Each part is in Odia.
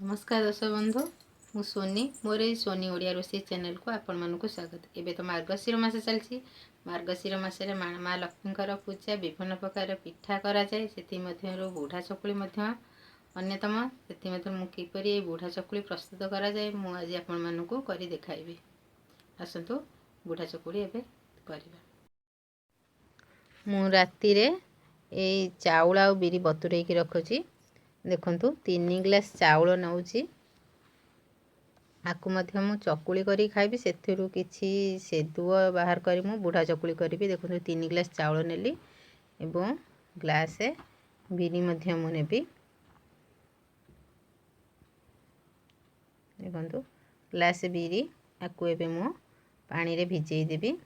ନମସ୍କାର ଦର୍ଶକ ବନ୍ଧୁ, ମୁଁ ସୋନି। ମୋର ଏଇ ସୋନି ଓଡ଼ିଆ ରୋଷେଇ ଚ୍ୟାନେଲକୁ ଆପଣମାନଙ୍କୁ ସ୍ୱାଗତ। ଏବେ ତ ମାର୍ଗଶିର ମାସ ଚାଲିଛି। ମାର୍ଗଶିର ମାସରେ ମା ଲକ୍ଷ୍ମୀଙ୍କର ପୂଜା, ବିଭିନ୍ନ ପ୍ରକାର ପିଠା କରାଯାଏ। ସେଥିମଧ୍ୟରୁ ବୁଢ଼ା ଚକୁଳି ମଧ୍ୟ ଅନ୍ୟତମ। ସେଥିମଧ୍ୟରୁ ମୁଁ କିପରି ଏଇ ବୁଢ଼ା ଚକୁଳି ପ୍ରସ୍ତୁତ କରାଯାଏ, ମୁଁ ଆଜି ଆପଣମାନଙ୍କୁ କରି ଦେଖାଇବି। ଆସନ୍ତୁ, ବୁଢ଼ା ଚକୁଳି ଏବେ କରିବା। ମୁଁ ରାତିରେ ଏଇ ଚାଉଳ ଆଉ ବିରି ବତୁରେଇକି ରଖୁଛି। ଦେଖନ୍ତୁ, 3 ଗ୍ଲାସ୍ ଚାଉଳ ନେଉଛି। ଆକୁ ମଧ୍ୟ ମୁଁ ଚକୁଳି କରିକି ଖାଇବି। ସେଥିରୁ କିଛି ସେଦୁଅ ବାହାର କରି ମୁଁ ବୁଢ଼ା ଚକୁଳି କରିବି। ଦେଖନ୍ତୁ, 3 ଗ୍ଲାସ୍ ଚାଉଳ ନେଲି ଏବଂ ଗ୍ଲାସେ ବିରି ମଧ୍ୟ ମୁଁ ନେବି। ଦେଖନ୍ତୁ, ଗ୍ଲାସେ ବିରି। ଆକୁ ଏବେ ମୁଁ ପାଣିରେ ଭିଜେଇ ଦେବି।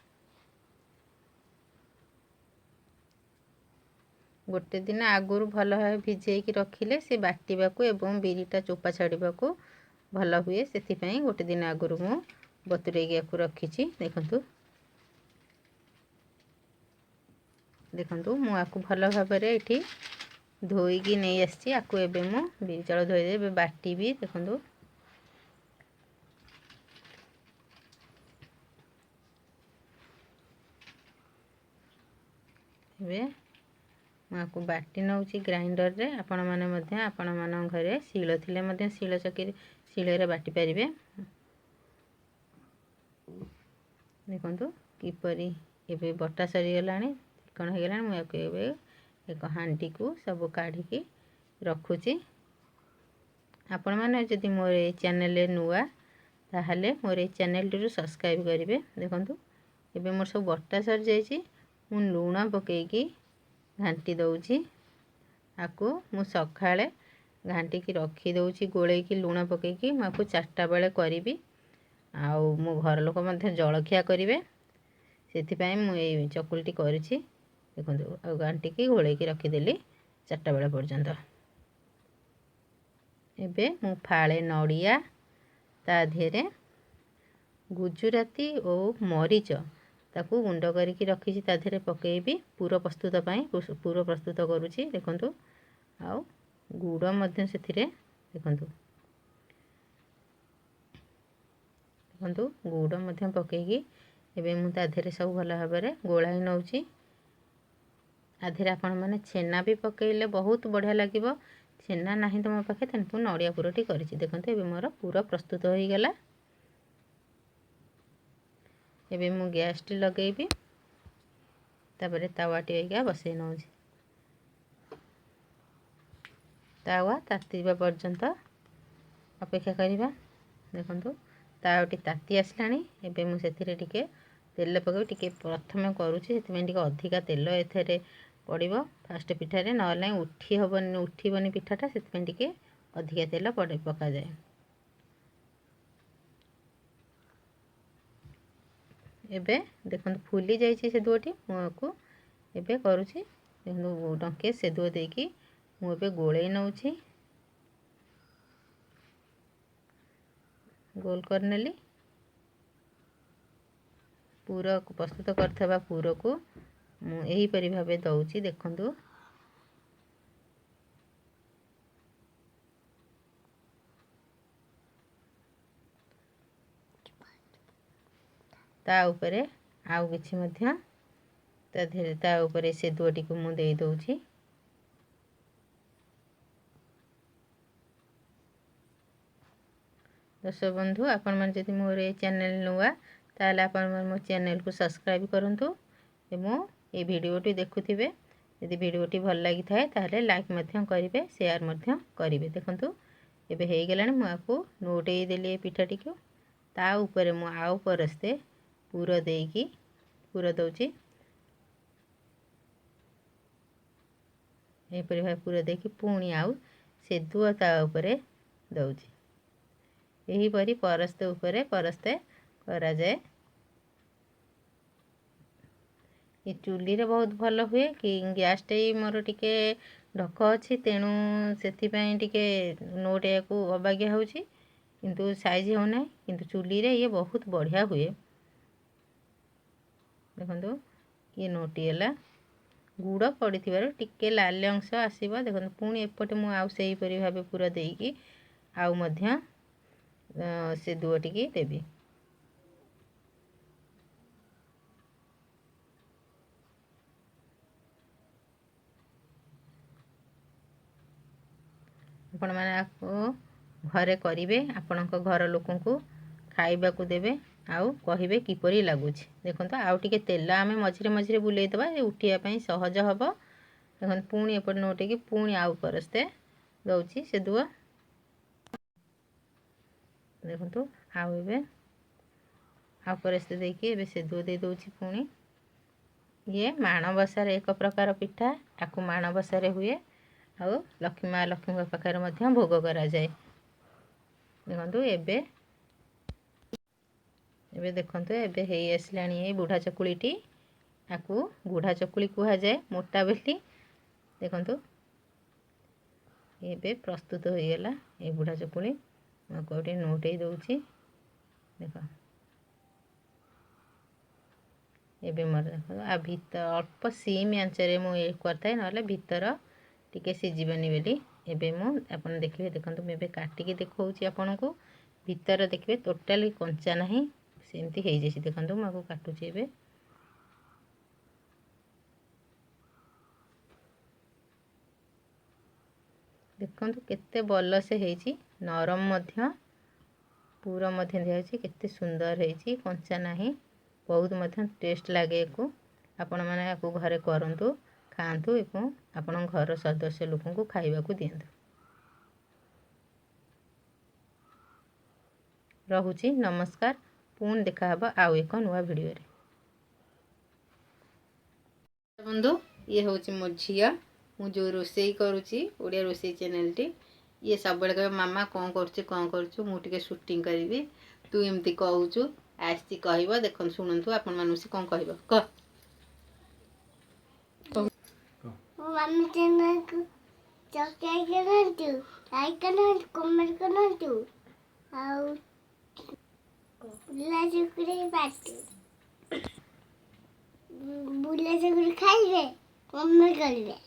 ଗୋଟେ ଦିନ ଆଗରୁ ଭଲ ଭାବେ ଭିଜେଇକି ରଖିଲେ ସେ ବାଟିବାକୁ ଏବଂ ବିରିଟା ଚୋପା ଛାଡ଼ିବାକୁ ଭଲ ହୁଏ। ସେଥିପାଇଁ ଗୋଟେ ଦିନ ଆଗରୁ ମୁଁ ବତୁରେଇକି ୟାକୁ ରଖିଛି। ଦେଖନ୍ତୁ, ମୁଁ ଆକୁ ଭଲ ଭାବରେ ଏଠି ଧୋଇକି ନେଇ ଆସିଛି। ଆକୁ ଏବେ ମୁଁ ବିରି ଚାଉଳ ଧୋଇଦେବି, ଏବେ ବାଟିବି। ଦେଖନ୍ତୁ, ଏବେ ମୁଁ ଆକୁ ବାଟି ନେଉଛି ଗ୍ରାଇଣ୍ଡରରେ। ଆପଣମାନେ ମଧ୍ୟ ଆପଣମାନଙ୍କ ଘରେ ଶିଳ ଥିଲେ ମଧ୍ୟ ଶିଳ ଚକିରେ, ଶିଳରେ ବାଟି ପାରିବେ। ଦେଖନ୍ତୁ କିପରି ଏବେ ବଟା ସରିଗଲାଣି, ଚିକଣ ହେଇଗଲାଣି। ମୁଁ ୟାକୁ ଏବେ ଏକ ହାଣ୍ଡିକୁ ସବୁ କାଢ଼ିକି ରଖୁଛି। ଆପଣମାନେ ଯଦି ମୋର ଏଇ ଚ୍ୟାନେଲରେ ନୂଆ, ତାହେଲେ ମୋର ଏଇ ଚ୍ୟାନେଲଟିରୁ ସବସ୍କ୍ରାଇବ୍ କରିବେ। ଦେଖନ୍ତୁ, ଏବେ ମୋର ସବୁ ବଟା ସରିଯାଇଛି। ମୁଁ ଲୁଣ ପକାଇକି ଘାଣ୍ଟି ଦେଉଛି। ଆକୁ ମୁଁ ସକାଳେ ଘାଣ୍ଟିକି ରଖିଦେଉଛି, ଗୋଳେଇକି ଲୁଣ ପକାଇକି। ମୁଁ ଆକୁ 4ଟା ବେଳେ କରିବି, ଆଉ ମୋ ଘର ଲୋକ ମଧ୍ୟ ଜଳଖିଆ କରିବେ। ସେଥିପାଇଁ ମୁଁ ଏଇ ଚକୁଳିଟି କରିଛି। ଦେଖନ୍ତୁ, ଆଉ ଘାଣ୍ଟିକି ଗୋଳେଇକି ରଖିଦେଲି 4ଟା ବେଳ ପର୍ଯ୍ୟନ୍ତ। ଏବେ ମୁଁ ଫାଳେ ନଡ଼ିଆ, ତା ଦେହରେ ଗୁଜୁରାତି ଓ ମରିଚ ତାକୁ ଗୁଣ୍ଡ କରିକି ରଖିଛି, ତା ଦେହରେ ପକାଇବି ପୁର ପ୍ରସ୍ତୁତ ପାଇଁ। ପୁର ପ୍ରସ୍ତୁତ କରୁଛି। ଦେଖନ୍ତୁ, ଆଉ ଗୁଡ଼ ମଧ୍ୟ ସେଥିରେ। ଦେଖନ୍ତୁ, ଗୁଡ଼ ମଧ୍ୟ ପକାଇକି ଏବେ ମୁଁ ତା ଦେହରେ ସବୁ ଭଲ ଭାବରେ ଗୋଳାଇ ନେଉଛି। ତା ଦେହରେ ଆପଣମାନେ ଛେନା ବି ପକାଇଲେ ବହୁତ ବଢ଼ିଆ ଲାଗିବ। ଛେନା ନାହିଁ ତ ମୋ ପାଖେ, ତେଣୁ ମୁଁ ନଡ଼ିଆ ପୁରଟି କରିଛି। ଦେଖନ୍ତୁ, ଏବେ ମୋର ପୁର ପ୍ରସ୍ତୁତ ହୋଇଗଲା। ଏବେ ମୁଁ ଗ୍ୟାସ୍ଟି ଲଗାଇବି, ତାପରେ ତାୱାଟି ଅଇକା ବସେଇ ନେଉଛି। ତାୱା ତାତିବା ପର୍ଯ୍ୟନ୍ତ ଅପେକ୍ଷା କରିବା। ଦେଖନ୍ତୁ, ତାୱାଟି ତାତି ଆସିଲାଣି। ଏବେ ମୁଁ ସେଥିରେ ଟିକେ ତେଲ ପକାଇବି। ଟିକେ ପ୍ରଥମେ କରୁଛି, ସେଥିପାଇଁ ଟିକେ ଅଧିକା ତେଲ ଏଥିରେ ପଡ଼ିବ ଫାଷ୍ଟ ପିଠାରେ, ନହେଲେ ନାହିଁ ଉଠି ହେବନି, ଉଠିବନି ପିଠାଟା। ସେଥିପାଇଁ ଟିକେ ଅଧିକା ତେଲ ପଡ଼େ, ପକାଯାଏ। ଏବେ ଦେଖନ୍ତୁ, ଫୁଲି ଯାଇଛି ସେଦୁଅଟି। ମୁଁ ଆକୁ ଏବେ କରୁଛି। ଦେଖନ୍ତୁ, ଡଙ୍କେ ସେଦୁଅ ଦେଇକି ମୁଁ ଏବେ ଗୋଳେଇ ନେଉଛି। ଗୋଲ କରିନେଲି। ପୁର ପ୍ରସ୍ତୁତ କରିଥିବା ପୁରକୁ ମୁଁ ଏହିପରି ଭାବେ ଦେଉଛି। ଦେଖନ୍ତୁ, ତା ଉପରେ ଆଉ କିଛି ମଧ୍ୟ ତା ଦେହରେ, ତା ଉପରେ ସେଦୁଅଟିକୁ ମୁଁ ଦେଇଦେଉଛି। ଦର୍ଶକ ବନ୍ଧୁ, ଆପଣମାନେ ଯଦି ମୋର ଏଇ ଚ୍ୟାନେଲ୍ ନୂଆ, ତାହେଲେ ଆପଣମାନେ ମୋ ଚ୍ୟାନେଲ୍କୁ ସବସ୍କ୍ରାଇବ୍ କରନ୍ତୁ ଏବଂ ଏଇ ଭିଡ଼ିଓଟି ଦେଖୁଥିବେ। ଯଦି ଭିଡ଼ିଓଟି ଭଲ ଲାଗିଥାଏ, ତାହେଲେ ଲାଇକ୍ ମଧ୍ୟ କରିବେ, ସେୟାର ମଧ୍ୟ କରିବେ। ଦେଖନ୍ତୁ, ଏବେ ହେଇଗଲାଣି। ମୁଁ ଆକୁ ନୋଉଟେଇ ଦେଲି ଏ ପିଠାଟିକୁ। ତା ଉପରେ ମୁଁ ଆଉ ପରସ୍ତେ ପୁର ଦେଇକି ପୁର ଦେଉଛି। ଏହିପରି ଭାବେ ପୁର ଦେଇକି ପୁଣି ଆଉ ସେଦୁଅ ତା ଉପରେ ଦେଉଛି। ଏହିପରି ପରସ୍ତେ ଉପରେ ପରସ୍ତେ କରାଯାଏ। ଏ ଚୁଲିରେ ବହୁତ ଭଲ ହୁଏ କି ଗ୍ୟାସ୍ଟା ମୋର ଟିକେ ଢକ ଅଛି, ତେଣୁ ସେଥିପାଇଁ ଟିକେ ନୋଉଟେଇବାକୁ ଅବାଗିଆ ହେଉଛି, କିନ୍ତୁ ସାଇଜ୍ ହେଉନାହିଁ। କିନ୍ତୁ ଚୁଲିରେ ଇଏ ବହୁତ ବଢ଼ିଆ ହୁଏ। ଦେଖନ୍ତୁ, ଇଏ ନୋଟି ହେଲା। ଗୁଡ଼ ପଡ଼ିଥିବାରୁ ଟିକେ ଲାଲି ଅଂଶ ଆସିବ। ଦେଖନ୍ତୁ, ପୁଣି ଏପଟେ ମୁଁ ଆଉ ସେହିପରି ଭାବେ ପୁର ଦେଇକି ଆଉ ମଧ୍ୟ ସେ ଦୁଅଟିକି ଦେବି। ଆପଣମାନେ ଆକୁ ଘରେ କରିବେ, ଆପଣଙ୍କ ଘର ଲୋକଙ୍କୁ ଖାଇବାକୁ ଦେବେ ଆଉ କହିବେ କିପରି ଲାଗୁଛି। ଦେଖନ୍ତୁ ଆଉ ଟିକେ ତେଲ ଆମେ ମଝିରେ ମଝିରେ ବୁଲେଇ ଦେବା, ଏ ଉଠିବା ପାଇଁ ସହଜ ହେବ। ଦେଖନ୍ତୁ ପୁଣି ଏପଟେ ନୋଉଟେଇକି ପୁଣି ଆଉ ପରସ୍ତେ ଦେଉଛି ସେ ଦୁଅ। ଦେଖନ୍ତୁ ଆଉ ଏବେ ଆଉ ପରସ୍ତେ ଦେଇକି ଏବେ ସେ ଦୁଅ ଦେଇ ଦେଉଛି ପୁଣି। ଇଏ ମାଣବସାରେ ଏକ ପ୍ରକାର ପିଠା, ଆକୁ ମାଣବସାରେ ହୁଏ ଆଉ ଲକ୍ଷ୍ମୀ ମା ଲକ୍ଷ୍ମୀଙ୍କ ପାଖରେ ମଧ୍ୟ ଭୋଗ କରାଯାଏ। ଦେଖନ୍ତୁ ଏବେ ଦେଖନ୍ତୁ ଏବେ ହେଇ ଆସିଲାଣି ଏଇ ବୁଢ଼ା ଚକୁଳିଟି। ଆକୁ ବୁଢ଼ା ଚକୁଳି କୁହାଯାଏ, ମୋଟା ବୋଲି। ଦେଖନ୍ତୁ ଏବେ ପ୍ରସ୍ତୁତ ହୋଇଗଲା ଏଇ ବୁଢ଼ା ଚକୁଳି। ମୁଁ ଆକୁ ଆଉ ଟିକେ ନୋଉଟେଇ ଦେଉଛି। ଦେଖ ଏବେ ମୋର ଦେଖନ୍ତୁ ଆଉ ଭିତର ଅଳ୍ପ ସିମ୍ ଆଞ୍ଚରେ ମୁଁ ଏ କରିଥାଏ, ନହେଲେ ଭିତର ଟିକେ ସିଝିବନି ବୋଲି। ଏବେ ମୁଁ ଆପଣ ଦେଖିବେ, ଦେଖନ୍ତୁ ମୁଁ ଏବେ କାଟିକି ଦେଖାଉଛି ଆପଣଙ୍କୁ। ଭିତର ଦେଖିବେ ଟୋଟାଲି କଞ୍ଚା ନାହିଁ, ସେମିତି ହେଇଯାଇଛି। ଦେଖନ୍ତୁ ମୁଁ ଆକୁ କାଟୁଛି ଏବେ। ଦେଖନ୍ତୁ କେତେ ଭଲସେ ହେଇଛି, ନରମ ମଧ୍ୟ, ପୁର ମଧ୍ୟ ଦିଆହେଇଛି, କେତେ ସୁନ୍ଦର ହେଇଛି, କଞ୍ଚା ନାହିଁ, ବହୁତ ମଧ୍ୟ ଟେଷ୍ଟ ଲାଗେ ୟାକୁ। ଆପଣମାନେ ୟାକୁ ଘରେ କରନ୍ତୁ, ଖାଆନ୍ତୁ ଏବଂ ଆପଣଙ୍କ ଘର ସଦସ୍ୟ ଲୋକଙ୍କୁ ଖାଇବାକୁ ଦିଅନ୍ତୁ। ରହୁଛି, ନମସ୍କାର। ପୁଣି ଦେଖାହେବ ଆଉ ଏକ ନୂଆ ଭିଡ଼ିଓରେ। ବନ୍ଧୁ, ଇଏ ହେଉଛି ମୋ ଝିଅ। ମୁଁ ଯେଉଁ ରୋଷେଇ କରୁଛି ଓଡ଼ିଆ ରୋଷେଇ ଚ୍ୟାନେଲଟି, ଇଏ ସବୁବେଳେ କହିବ ମାମା କ'ଣ କରୁଛୁ କ'ଣ କରୁଛୁ, ମୁଁ ଟିକେ ସୁଟିଂ କରିବି, ତୁ ଏମିତି କହୁଛୁ, ଆସିଛି କହିବ। ଦେଖନ୍ତୁ ଶୁଣନ୍ତୁ ଆପଣମାନଙ୍କୁ ସେ କ'ଣ କହିବ। କହ। ମୋ ମାମି ଚ୍ୟାନେଲକୁ ସବସ୍କ୍ରାଇବ୍ କରନ୍ତୁ, ଲାଇକ୍ କରନ୍ତୁ, କମେଣ୍ଟ କରନ୍ତୁ ଆଉ ବୁଲା ଚକୁଳି ପାର୍ଟି ବୁଲା ଚକୁଳି ଖାଇବେ, କମେଣ୍ଟ କରିବେ।